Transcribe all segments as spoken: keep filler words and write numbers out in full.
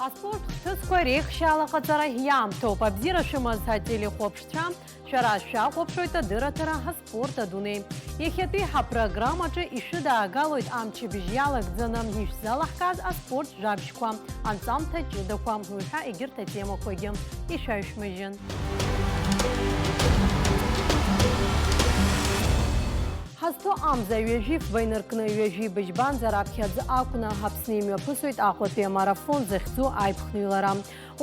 Аспорт хҭысқәа реихшьаала ҟаҵара иаамҭоуп. Абзиара шәымаз ателехәаԥшцәа, шәара шәахәаԥшуеит адырраҭара Аспорт адунеи. Иахьатәи ҳапрограммаҿы ишәыдаагалоит амчыбжь иалагӡаны ишәзалаҳкааз аспорт жәабжьқәа, анҵамҭа ҷыдақәа, уи ҳәа егьырҭ атемақәагьы. Ишәаҩшәмыжьын. Ҳазҭо амза ҩажәи фба инаркны, ҩажәи быжьбанӡа раԥхьаӡа акәны Аԥсны имҩаԥысуеит Аҟәатәи амарафон захьӡу аиԥхныҩлара.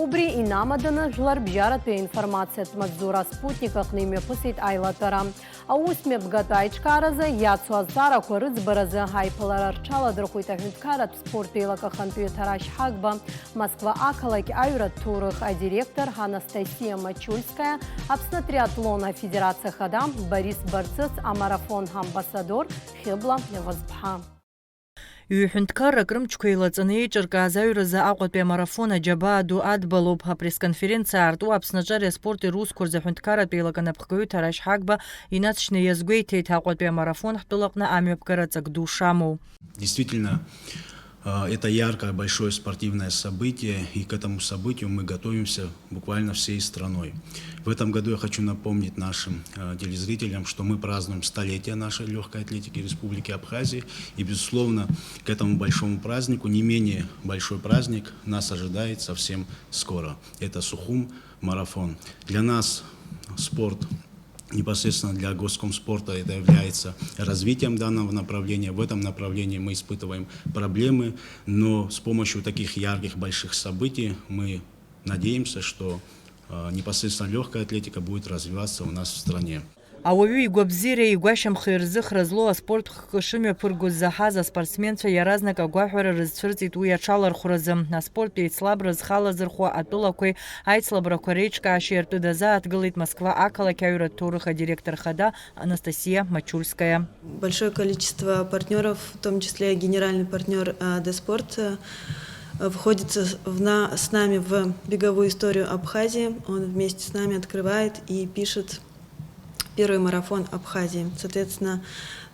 Убри инамаданы, жәларбжьаратәи аинформациатә маҵзура Спутник аҟны имҩаԥысит аилатәара. Аусмҩаԥгатә аиҿкааразы иацу азҵаарақәа рыӡбаразы аиԥылара рҽаладырхәит аҳәынҭқарратә спорттә еилак ахантәаҩы Ҭарашь Ҳагба, Москва ақалақь аҩратә ҭоурых адиректор Анастасиа Мачульскаиа, Аԥсны атриатлон афедерациа ахада Борис Барцыц, амарафон ҳамбассадор Хьыбла Вазԥҳа. Ҩ-ҳәынҭқаррак рымчқәа еилаҵаны еиҿыркааз аҩразы Аҟәатәи амарафон аџьабаа ду адбалоуп. Апресс-конференциа аарту Аԥсны аҿари аспорти русқәа рзы аҳәынҭқарратә еилак анапхгаҩы Ҭарашь Ҳагба инаҵшьны иазгәеиҭеит, Аҟәатәи амарафон ҳтәылаҟны амҩаԥгараҵак ду шамоу. Действительно, э, это яркое, большое спортивное событие, и к этому событию мы готовимся буквально всей страной. В этом году я хочу напомнить нашим, э, телезрителям, что мы празднуем столетие нашей лёгкой атлетики Республики Абхазии. И, безусловно, к этому большому празднику, не менее большой праздник нас ожидает совсем скоро. Это Сухум марафон. Для нас спорт, непосредственно для Госкомспорта, это является развитием данного направления. В этом направлении мы испытываем проблемы, но с помощью таких ярких больших событий мы надеемся, что, э, непосредственно лёгкая атлетика будет развиваться у нас в стране. Ауаҩы игәабзиареи игәашьамхи рзыхра злоу аспорт хкы шымҩаԥыргоз заҳаз аспортсменцәа иаразнак агәаҳәара рызцәырҵит уи аҽалархәразы. Аспорттә еицлабра зхалазырхәо атәылақәеи аицлабрақәа реиҿкаашьеи ртәы дазааҭгылеит Москва ақалақь аҩратә ҭоурых адиректор хада Анастасия Мачульская. Большое количество партнёров, в том числе генеральный партнёр, э, Доспорт, э, входит с-, в на-, с нами в беговую историю Абхазии. Он вместе с нами открывает и пишет первый марафон Абхазии. Соответственно,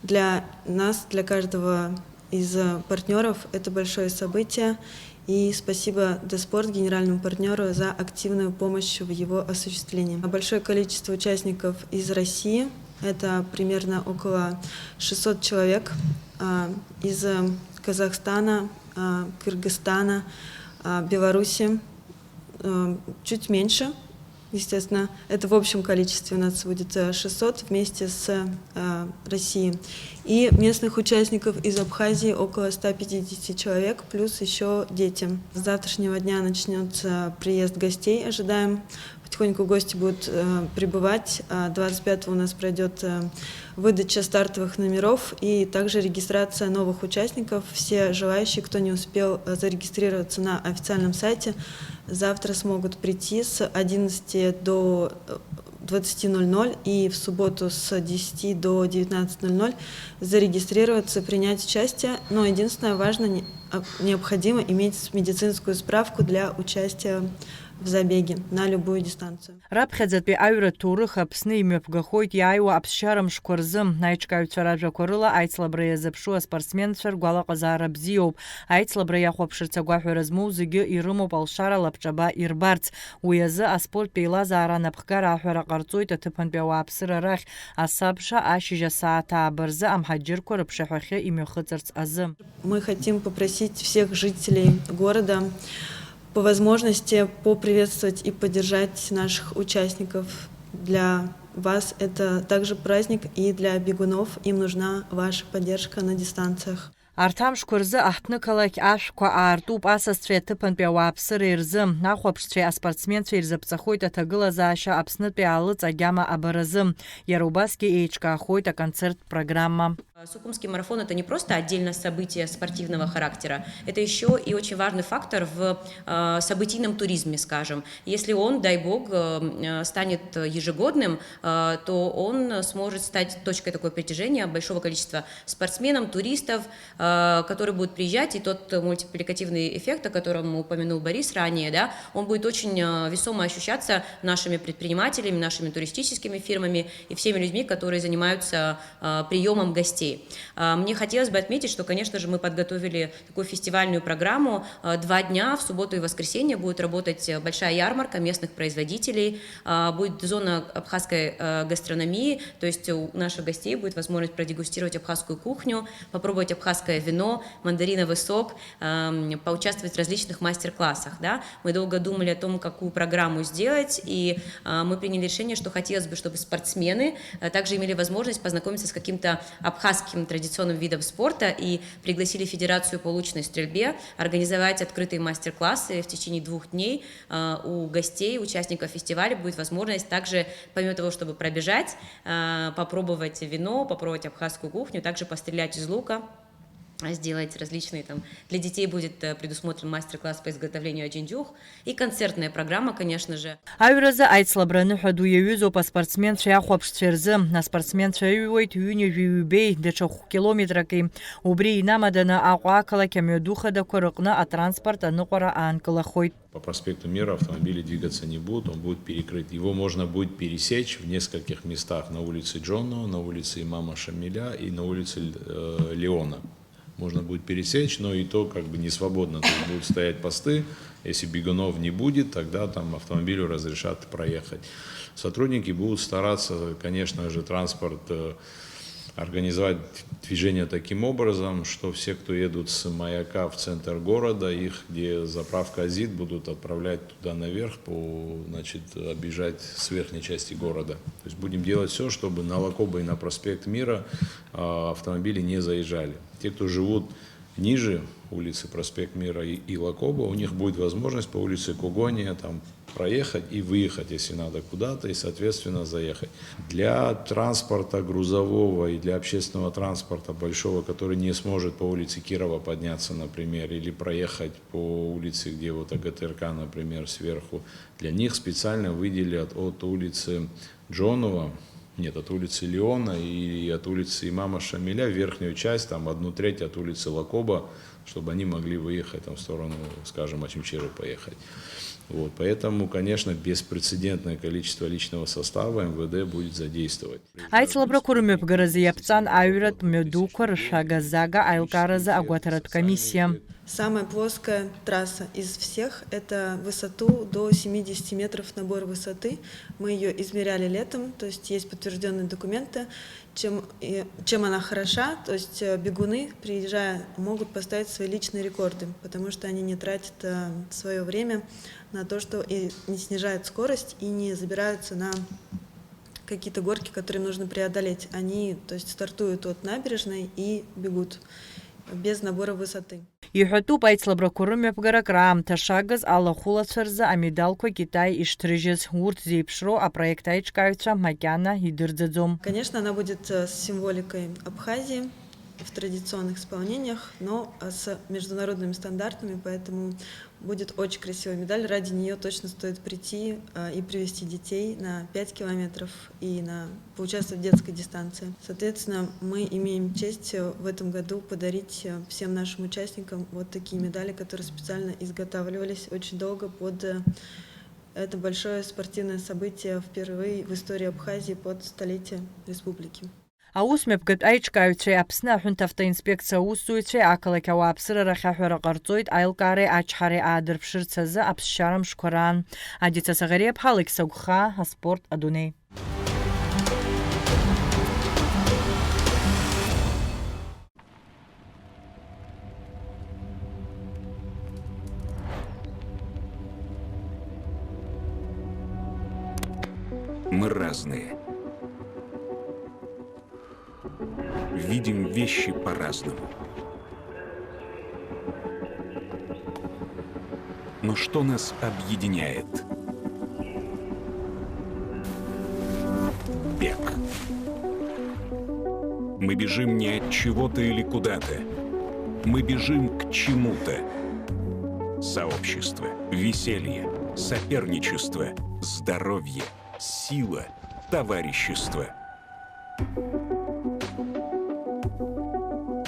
для нас, для каждого из, э, партнёров это большое событие. И спасибо Доспорт, генеральному партнёру, за активную помощь в его осуществлении. Большое количество участников из России, это примерно около шестьсот человек, а, из, э, Казахстана, а, Кыргызстана, а, Беларуси, э, чуть меньше. Естественно, это в общем количестве у нас будет, э, шестьсот вместе с, э, Россией. И местных участников из Абхазии около ста пятидесяти человек, плюс ещё дети. С завтрашнего дня начнётся приезд гостей, ожидаем. Потихоньку гости будут, э, прибывать. А двадцать пятого у нас пройдёт, э, выдача стартовых номеров и также регистрация новых участников. Все желающие, кто не успел, э, зарегистрироваться на официальном сайте, завтра смогут прийти с одиннадцати до, э, двадцати ноль ноль и в субботу с десяти до девятнадцати ноль ноль зарегистрироваться, принять участие. Но единственное, важно, не-, а, необходимо иметь медицинскую справку для участия в забеге на любую дистанцию. Раԥхьаӡатәи аҩратә ҭоурых Аԥсны имҩаԥгахоит иааиуа аԥсшьара мшқәа рзы. Аиҿкааҩцәа ражәақәа рыла, аицлабра иазыԥшу аспортсменцәа ргәалаҟазаара бзиоуп. Аицлабра иахәаԥшырц агәаҳәара змоу зегьы ирымоуп алшара лабҿаба ирбарц. Уи азы аспорттә еилазаара анапхгара аҳәара ҟарҵоит аҭыԥантәи ауааԥсыра рахь, асабша ашьыжь асааҭ ааба рзы амҳаџьырқәа рыԥшаҳәахьы имҩахыҵырц азы. Мы хотим попросить всех жителей города по возможности поприветствовать и поддержать наших участников. Для вас это также праздник, и для бегунов им нужна ваша поддержка на дистанциях. Арҭ амшқәа рзы аҳҭнықалақь ашәқәа аартуп асасцәеи аҭыԥантәи ауааԥсыреи рзы. Ахәаԥшцәеи аспортсменцәеи ирзаԥҵахоит аҭагылазаашьа Аԥснытәи аалыҵ агьама абаразы. Иара убасгьы еиҿкаахоит аконцерттә программа. Сухумский марафон — это не просто отдельное событие спортивного характера, это ещё и очень важный фактор в, э, событийном туризме, скажем. Если он, дай бог, э, э, станет ежегодным, э, то он сможет стать точкой такой притяжения большого количества спортсменов, туристов, э, которые будут приезжать, и тот мультипликативный эффект, о котором упомянул Борис ранее, да, он будет очень, э, весомо ощущаться нашими предпринимателями, нашими туристическими фирмами и всеми людьми, которые занимаются, э, приёмом гостей. А, мне хотелось бы отметить, что, конечно же, мы подготовили такую фестивальную программу. А, два дня, в субботу и воскресенье, будет работать, э, большая ярмарка местных производителей. А, будет зона абхазской, э, гастрономии, то есть у наших гостей будет возможность продегустировать абхазскую кухню, попробовать абхазское вино, мандариновый сок, эм, поучаствовать в различных мастер-классах. Да? Мы долго думали о том, какую программу сделать, и, э, мы приняли решение, что хотелось бы, чтобы спортсмены, э, также имели возможность познакомиться с каким-то абхазским традиционным видом спорта и пригласили Федерацию по лучной стрельбе организовать открытые мастер-классы в течение двух дней. Э, у гостей, участников фестиваля будет возможность также, помимо того, чтобы пробежать, э, попробовать вино, попробовать абхазскую кухню, также пострелять из лука, сделать различные там. Для детей будет, э, предусмотрен мастер-класс по изготовлению аџьынџьух и концертная программа, конечно же. Аҩразы аицлабра аныҳәа ду иаҩызоуп аспортсменцәеи ахәаԥшцәеи рзы. Аспортсменцәа аҩуеит ҩынҩажәи ҩбеи, даҽа хә-километраки. Убри инамаданы Аҟәа ақалақь амҩаду хадақәа рыҟны атранспорт аныҟәара аанкылахоит. По проспекту Мира автомобили двигаться не будут, он будет перекрыт. Его можно будет пересечь в нескольких местах: на улице Джонова, на улице имама Шамиля и на улице, э, Леона. Можно будет пересечь, но и то как бы не свободно. То есть будут стоять посты. Если бегунов не будет, тогда там автомобилю разрешат проехать. Сотрудники будут стараться, конечно же, транспорт, э, организовать движение таким образом, что все, кто едут с Маяка в центр города, их, где заправка Азит, будут отправлять туда наверх, по, значит, объезжать с верхней части города. То есть будем делать все, чтобы на Лакоба и на проспект Мира, а, автомобили не заезжали. Те, кто живут ниже улицы Проспект Мира и, и Лакоба, у них будет возможность по улице Когония там проехать и выехать, если надо, куда-то, и, соответственно, заехать. Для транспорта грузового и для общественного транспорта большого, который не сможет по улице Кирова подняться, например, или проехать по улице, где вот А Г Т Р К, например, сверху, для них специально выделят от улицы Джонова, нет, от улицы Леона и от улицы имама Шамиля верхнюю часть, там одну треть от улицы Лакоба, чтобы они могли выехать там в сторону, скажем, Очамчиры поехать. Вот, поэтому, конечно, беспрецедентное количество личного состава М В Д будет задействовать. Аицлабрақәа рымҩаԥгаразы иаԥҵан аҩратә мҩадуқәа рышәага-зага аилкааразы агәаҭаратә комиссиа. Самая плоская трасса из всех — это высоту до семидесяти метров набор высоты. Мы её измеряли летом, то есть есть подтверждённые документы. Чем, э, чем она хороша, то есть, э, бегуны, приезжая, могут поставить свои личные рекорды, потому что они не тратят, э, своё время на то, что и не снижают скорость, и не забираются на какие-то горки, которые им нужно преодолеть. Они, то есть, стартуют от набережной и бегут без набора высоты. Иҳәатәуп аицлабрақәа рымҩаԥгара акраамҭа шагыз алахәылацәа рзы амедалқәа Китай ишҭрыжьыз. Урҭ зеиԥшроу апроект аиҿкааҩцәа макьана идырӡаӡом. Конечно, она будет, э, с символикой Абхазии в традиционных исполнениях, но, э, с международными стандартами, поэтому будет очень красивая медаль. Ради неё точно стоит прийти, э, и привезти детей на пять километров и на поучаствовать в детской дистанции. Соответственно, мы имеем честь, э, в этом году подарить, э, всем нашим участникам вот такие медали, которые специально изготавливались очень долго под, э, это большое спортивное событие впервые в истории Абхазии под столетие республики. Аусмҩаԥгатә аиҿкааҩцәеи Аԥсны аҳәынҭавтоинспекциа аусзуҩцәеи ақалақь ауааԥсыра рахь аҳәара ҟарҵоит аилкаареи ачҳареи аадырԥшырц азы аԥсшьара мшқәа раан. Адица Саӷариаԥҳа, Алықьса Гәхаа, аспорт адунеи. Мы разные. Видим вещи по-разному. Но что нас объединяет? Бег. Мы бежим не от чего-то или куда-то. Мы бежим к чему-то. Сообщество, веселье, соперничество, здоровье, сила, товарищество.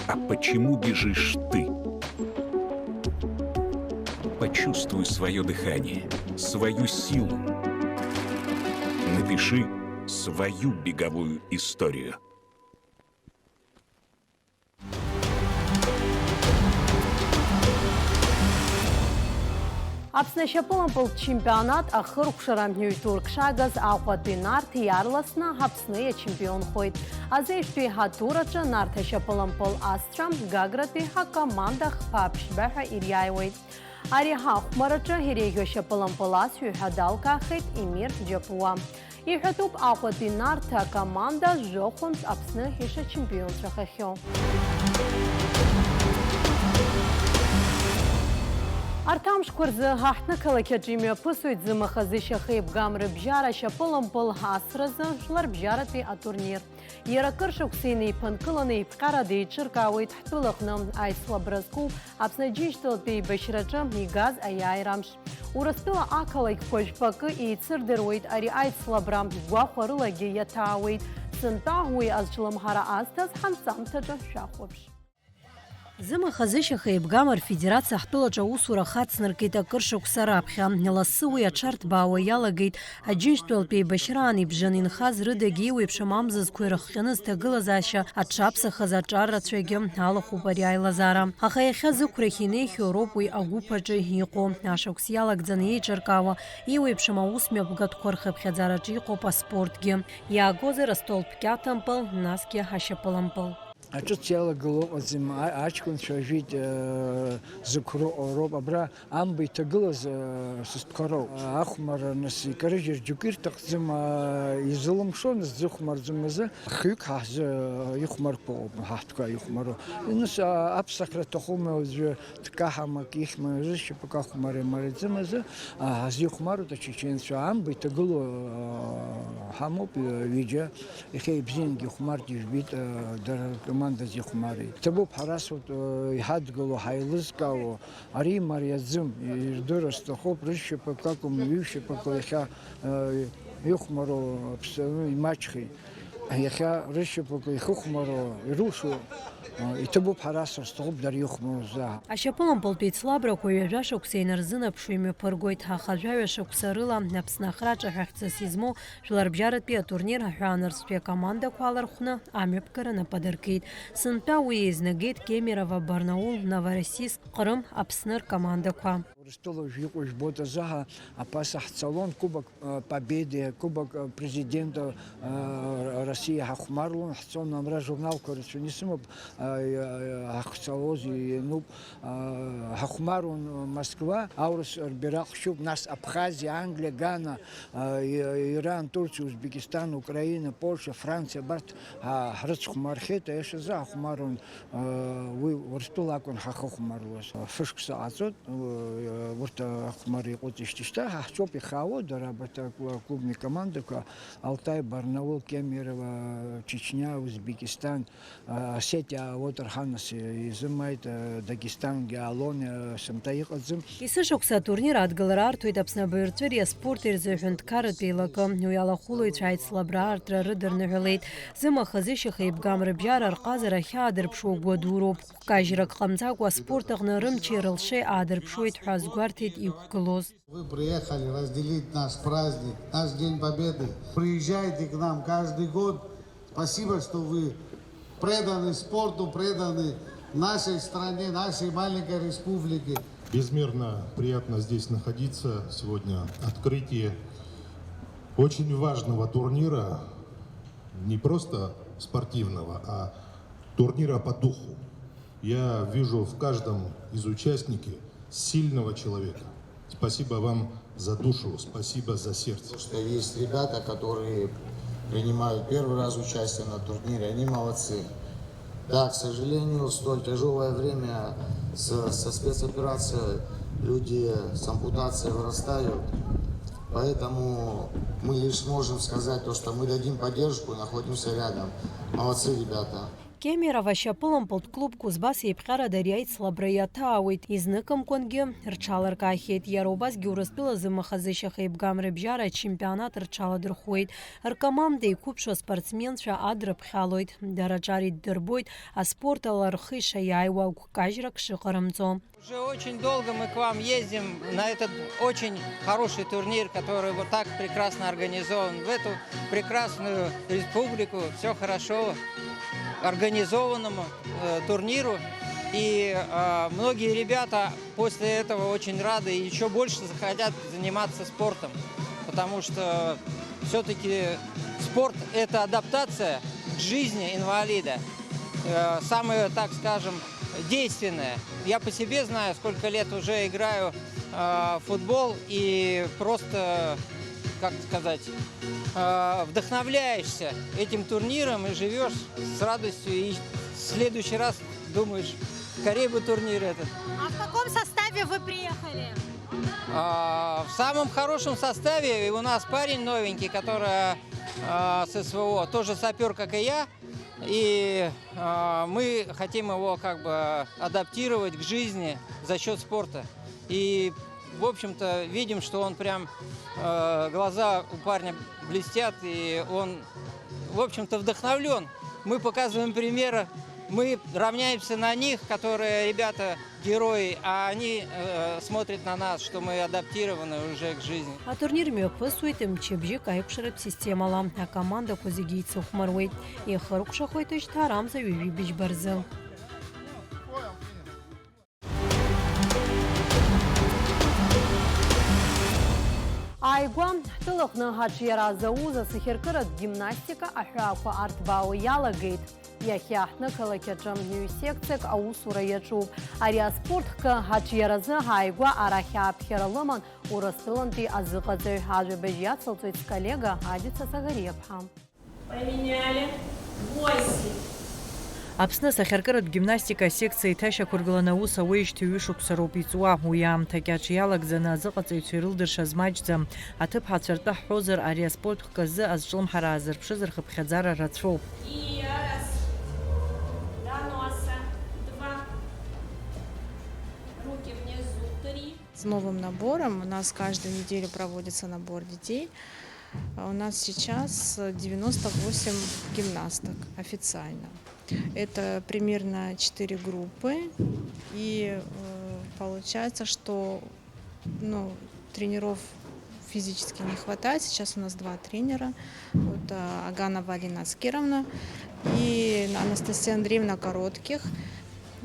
А почему бежишь ты? Почувствуй своё дыхание, свою силу. Напиши свою беговую историю. Аԥсны ашьапылампылтә чемпионат ахыркәшара ҩ-турк шагаз Аҟәатәи Нарҭ иаарласны Аԥсны иачемпионхоит. Азеижәтәи атур аҿы Нарҭ ашьапылампыл асцәа Гагратәи акоманда хԥа ԥшьба ҳәа ириааиуеит. Ари ахәмараҿы иреиӷьу ашьапылампыл асҩы ҳәа далкаахеит Емир Џьапуа. Иҳәатәуп Аҟәатәи Нарҭ акоманда жәохәынтә Аԥсны ишачемпионцәахахьоу. Арҭ амшқәа рзы аҳҭнықалақь аҿы имҩаԥысуеит зымаха-зышьаха еибгам рыбжьара ашьапылампыл асразы жәларбжьаратәи атурнир. Иара акыр шықәса инеиԥынкыланы иԥҟарада еиҿыркаауеит ҳтәылаҟны аицлабра зку Аԥсны Аџьынџьтәылатәи еибашьраҿы игаз аиааира амш. Урыстәыла ақалақьқәа жәпакы еицырдыруеит ари аицлабра, гәахәарылагьы иаҭаауеит. Сынтәа уи азҿлымҳара азҭаз ҳанҵамҭаҿы шәахәаԥш. Зымаха-зышьаха еибгам рфедерациа ҳтәылаҿы аусура хацнаркит акыр шықәса раԥхьа. Лассы уи аҽарҭбаауа иалагеит. Аџьынџьтәылатәи еибашьраан ибжаны инхаз рыдагьы еиуеиԥшым амзызқәа ирыхҟьаны зҭагылазаашьа аҽаԥсахыз аҿар рацәагьы алахәуп ари аилазаара. Аха иахьа зықәрахь инеихьоу роуп уи агәыԥ аҿы иҟоу. Ашықәс иалагӡаны еиҿыркаауа, еиуеиԥшым аусмҩаԥгатәқәа рхыԥхьаӡараҿы иҟоуп аспортгьы. Иаагозар астолб кьаҭампыл, насгьы ашьапылампыл. Аҿыц иалагылоу ыҟаӡам, а-, аҷкәынцәа ажәит, э, зықәроу роуп. Абра амба иҭагылаз, э, сыстәқәа роуп. Ахәмарра нас икарыжьыр џьоукы ирҭахӡам, а, изылымшо нас дзыхәмарӡом азы. Хҩык ҳа ҳзы, э, ихәмарқәоуп, ҳа ҳтәқәа ихәмаруа. Нас, а, аԥсахра аҭахума уаҵәы, дкаҳама, ак ихьма, рышьапык ахәмарра имариаӡам азы, а, ҳазихәмаруеит ачеченцәа. Амба иҭагылоу, а, ҳамоуп, э, ҩыџьа. Иахьа ибзиангьы ихәмарт, ижәбеит, э, дара ркоманда зихәмари. Иҭабуп ҳара сутә, э, иҳадгыло, ҳаилызкаауа, ари имариаӡым, ирдырра сҭахуп, рышьапык акәым, ҩышьапык иахьа, э, ихәмароу аԥсны имаҷхеит. Иахьа рышьапык ихыхәмароу, ирылшо, э, иҭабуп ҳара срызҭахуп дара ихәмаруа азы. Ашьапылампылтә еицлабрақәа ҩажәа шықәса инарзынаԥшуа имҩаԥыргоит, аха жәаҩа шықәса рыла Аԥсны ахра ҿаҳәахьҵас измоу Жәларбжьаратәи атурнир аҳәаанырцәтәи акомандақәа алархәны амҩаԥгара нап адыркит. Сынтәа уи еизнагеит Кемерово, Барнаул, Новороссийск, Ҟрым, Аԥсны ркомандақәа. Урыстәыла уажә иҟоу жәбоит азы ҳа аԥаса ҳцалон, Кубок, э, Победы, Кубок, э, Президента, э, России ҳахәмарлон, ҳцон, амра журналқәа рацәаны исымоуп, э, э, ҳахьцалоз иануп. Ҳахәмаруан Москва, аурыс рбираҟ шьуп, нас Абхазиа, Англиа, Гана, Иран, Турциа, Узбекистан, Украина, Польша, Франциа, абарҭ ҳрыцхәмархьеит, аиашазы ҳахәмаруан, уи Урыстәыла акәын ҳахыхәмаруаз. Фышықәса ҟаҵоит, урҭ ахәмарра иҟәыҵижьҭеи шьҭа, ҳа ҳҿоуп ихаауа, дара абарҭ аклубни командақәа, Алтай, Барнаул, Кемерово, Чечня, Узбекистан, Осетиа уотыр ҳанас изымааит, Дагестангьы аалон, сымта иҟаӡам. Есышықәса атурнир адгылара арҭоит Аԥсны абаҩрҵәыреи аспорти рзы аҳәынҭқарратә еилакы. Уи алахәылаҩцәа аицлабра аартра рыдырныҳәалеит. Зымаха-зышьаха еибгам рыбжьара рҟазара ахьаадырԥшуа гәадуроуп. Гәкажьрак ҟамҵакәа аспорт аҟны рымчи рылшеи аадырԥшуеит ҳәа азгәарҭеит иқәгылоз. Вы приехали разделить наш праздник, наш День Победы. Приезжайте к нам каждый год. Спасибо, что вы преданы спорту, преданы нашей стране, нашей маленькой республике. Безмерно приятно здесь находиться. Сегодня открытие очень важного турнира, не просто спортивного, а турнира по духу. Я вижу в каждом из участники сильного человека. Спасибо вам за душу, спасибо за сердце. Потому что есть ребята, которые принимают первый раз участие на турнире, они молодцы. Да, к сожалению, в столь тяжелое время с- со спецоперацией люди с ампутацией вырастают. Поэтому мы лишь можем сказать то, что мы дадим поддержку, находимся рядом. Молодцы, ребята. Кемерово ашьапылампылтә клуб Кузбасс еиԥҟьарада ари аицлабра иаҭаауеит, изныкымкәангьы рҽаларкаахьеит, иара убасгьы Урыстәыла зымаха-зышьаха еибгам рыбжьара ачемпионат рҽаладырхәуеит. Ркоманда еиқәыԥшу аспортсменцәа адрыԥхьалоит, дара аҿар иддырбоит, аспорт ала рхы ишаиааиуа агәкажьрак шыҟарымҵо. Уже очень долго мы к вам ездим на этот очень хороший турнир, который вот так прекрасно организован, в эту прекрасную республику. Все хорошо организованному, э, турниру. И э, многие ребята после этого очень рады и еще больше захотят заниматься спортом, потому что все-таки спорт — это адаптация к жизни инвалида, э, самое, так скажем, действенное. Я по себе знаю, сколько лет уже играю э, в футбол и просто, как сказать, э, вдохновляешься этим турниром и живешь с радостью, и в следующий раз думаешь: «Скорее бы турнир этот». А в каком составе вы приехали? А, в самом хорошем составе. И у нас парень новенький, который а, с СВО, тоже сапер, как и я. И а, мы хотим его как бы адаптировать к жизни за счет спорта. И, в общем-то, видим, что он прям, э, глаза у парня блестят, и он, в общем-то, вдохновлен. Мы показываем примеры, мы равняемся на них, которые ребята герои, а они э, смотрят на нас, что мы адаптированы уже к жизни. Атурнир мҩаԥысуеит мчыбжьык аиқәшаратә системала, акомандақәа зегьы еицыхәмаруеит. Ихыркәшахоит шьҭа арамза ҩажәи быжьба рзы. Ааигәа ҳтәылаҟны аҿиара зауз асахьаркыратә гимнастика аҳәаақәа арҭбаауа иалагеит. Иахьа ҳҭнықалақь аҿы ҩ-секциак аусура иаҿуп. Ари аспорт хкы аҿиаразы ааигәа арахь ааԥхьара лыман Урыстәылантәи азыҟаҵаҩ. Ажәабжь иацылҵоит сколлега Адица Сагариаԥҳа. Поменяли. Восемь. Аԥсны асахьаркыратә гимнастика асекциа иҭашьақәыргыланы аус ауеижьҭеи ҩышықәса роуп иҵуа. Уи аамҭа кьаҿ иалагӡаны азыҟаҵаҩцәа ирылдыршаз маҷӡам. Аҭыԥҳацәа ртәы ҳҳәозар, ари аспорт хкы азы азҿлымҳара аазырԥшыз рхыԥхьаӡара рацәоуп. И раз. До носа. Два. Руки внизу. Три. С новым набором у нас каждую неделю проводится набор детей. А у нас сейчас девяносто восемь гимнасток официально. Это примерно четыре группы. И э, получается, что ну, тренеров физически не хватает. Сейчас у нас два тренера. Вот а, Аганова Алина Аскеровна и Анастасия Андреевна Коротких.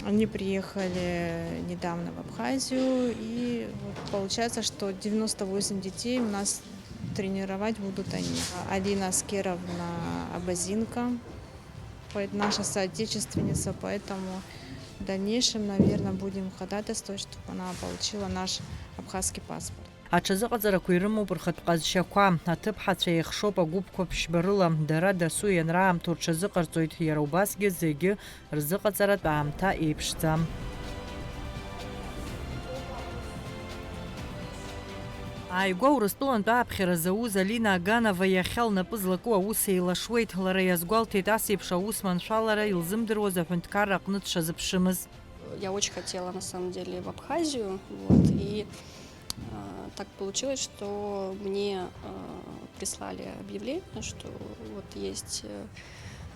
Они приехали недавно в Абхазию, и вот получается, что девяносто восемь детей у нас тренировать будут они. Алина Аскеровна абазинка, поэт-, наша соотечественница, поэтому в дальнейшем, наверное, будем ходатайствовать, чтобы она получила наш абхазский паспорт. Аҽазыҟаҵарақәа ирымоуп рхатә ҟазшьақәа. Аҭыԥҳацәа еихшоуп агәыԥқәа ԥшьба рыла. Дара дасу ианраамҭоу рҽазыҟарҵоит, иара убасгьы зегьы рзыҟаҵаратә аамҭа еиԥшӡам. Ааигәа Урыстәылантә ааԥхьара зауз Алина Аганова иахьа лнапы злаку аус еилашуеит. Лара иазгәалҭеит, ас еиԥш аус маншәалара илзымдыруаз аҳәынҭқарра аҟны дшазыԥшымыз. Я очень хотела, на самом деле, в Абхазию, вот, и а, так получилось, что мне а, прислали объявление, что вот есть э,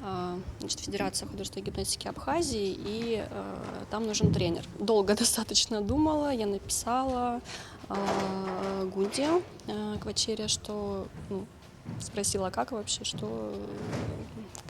а, значит, Федерация художественной гимнастики Абхазии, и а, там нужен тренер. Долго достаточно думала, я написала а, Гунде а, Квачере, что ну, спросила, как вообще, что,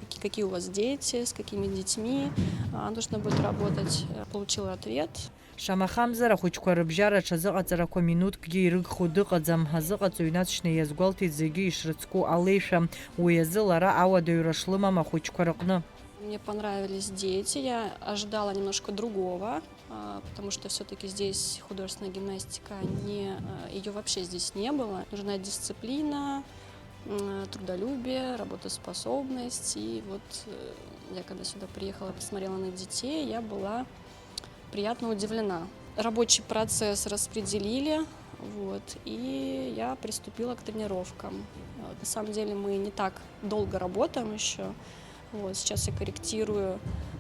какие, какие у вас дети, с какими детьми а, нужно будет работать. Получила ответ. Шамахамзар, ахәыҷқәа рыбжьара аҽазыҟаҵарақәа минуҭкгьы ирыгхо дыҟаӡам. Азыҟаҵаҩ инаҵшьны иазгәалҭеит зегьы ишрыцку алеишәа. Уи азы лара ауадаҩра шлымам ахәыҷқәа рыҟны. Мне понравились дети, я ожидала немножко другого, а, потому что все-таки здесь художественная гимнастика, не, а, ее вообще здесь не было. Нужна дисциплина, м, трудолюбие, работоспособность. И вот э, я когда сюда приехала, посмотрела на детей, я была приятно удивлена. Рабочий процесс распределили, вот, и я приступила к тренировкам. Вот, на самом деле мы не так долго работаем еще. Вот, сейчас я корректирую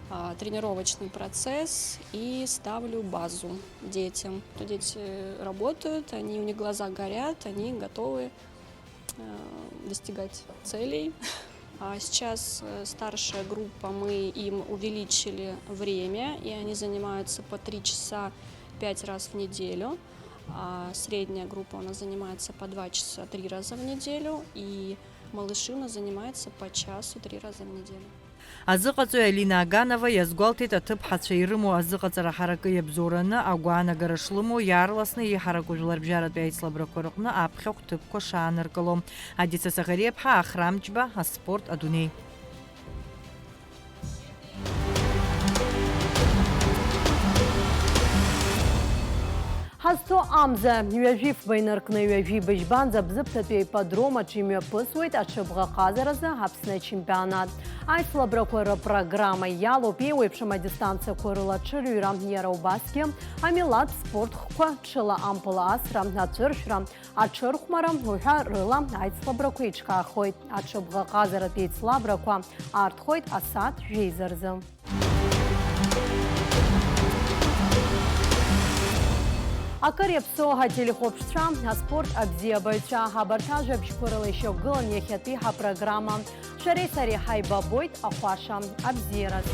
а, тренировочный процесс и ставлю базу детям. Дети работают, они, у них глаза горят, они готовы э, достигать целей. А сейчас э, старшая группа, мы им увеличили время, и они занимаются по три часа пять раз в неделю. А средняя группа у нас занимается по два часа три раза в неделю, и малыши у нас занимаются по часу три раза в неделю. Азыҟаҵаҩ Алина Аганова иазгәалҭеит, аҭыԥҳацәа ирымоу азыҟаҵара ҳаракы иабзоураны агәаанагара шлымоу, иаарласны иҳараку жәларбжьаратәи аицлабрақәа рҟны аԥхьахә ҭыԥқәа шааныркыло. Адица Саӷариаԥҳа, Ахрамҷба, аспорт адунеи. Ҳазҭо амза, ҩажәи фба инаркны ҩажәи быжьбанӡа Бзыԥҭатәи аипподром аҿы имҩаԥысуеит аҽыбӷаҟазаразы Аԥсны ачемпионат. Аицлабрақәа рыпрограмма иалоуп еиуеиԥшым адистанциақәа рыла аҽырҩра, иара убасгьы амилаҭ спорт хкқәа, ҽыла ампыл асра, аҽыршәра, аҽырхәмара уҳәа рыла аицлабрақәа еиҿкаахоит. Аҽыбӷаҟазаратә еицлабрақәа аарҭхоит асааҭ жәеиза рзы. Акыр иаԥсоу ателехәаԥшцәа, аспорт абзиабаҩцәа, абарҭ ажәабжьқәа рыла ишьақәгылан иахьатәи ҳапрограмма. Шәареи сареи ҳаибабоит ахәаша абзиараз.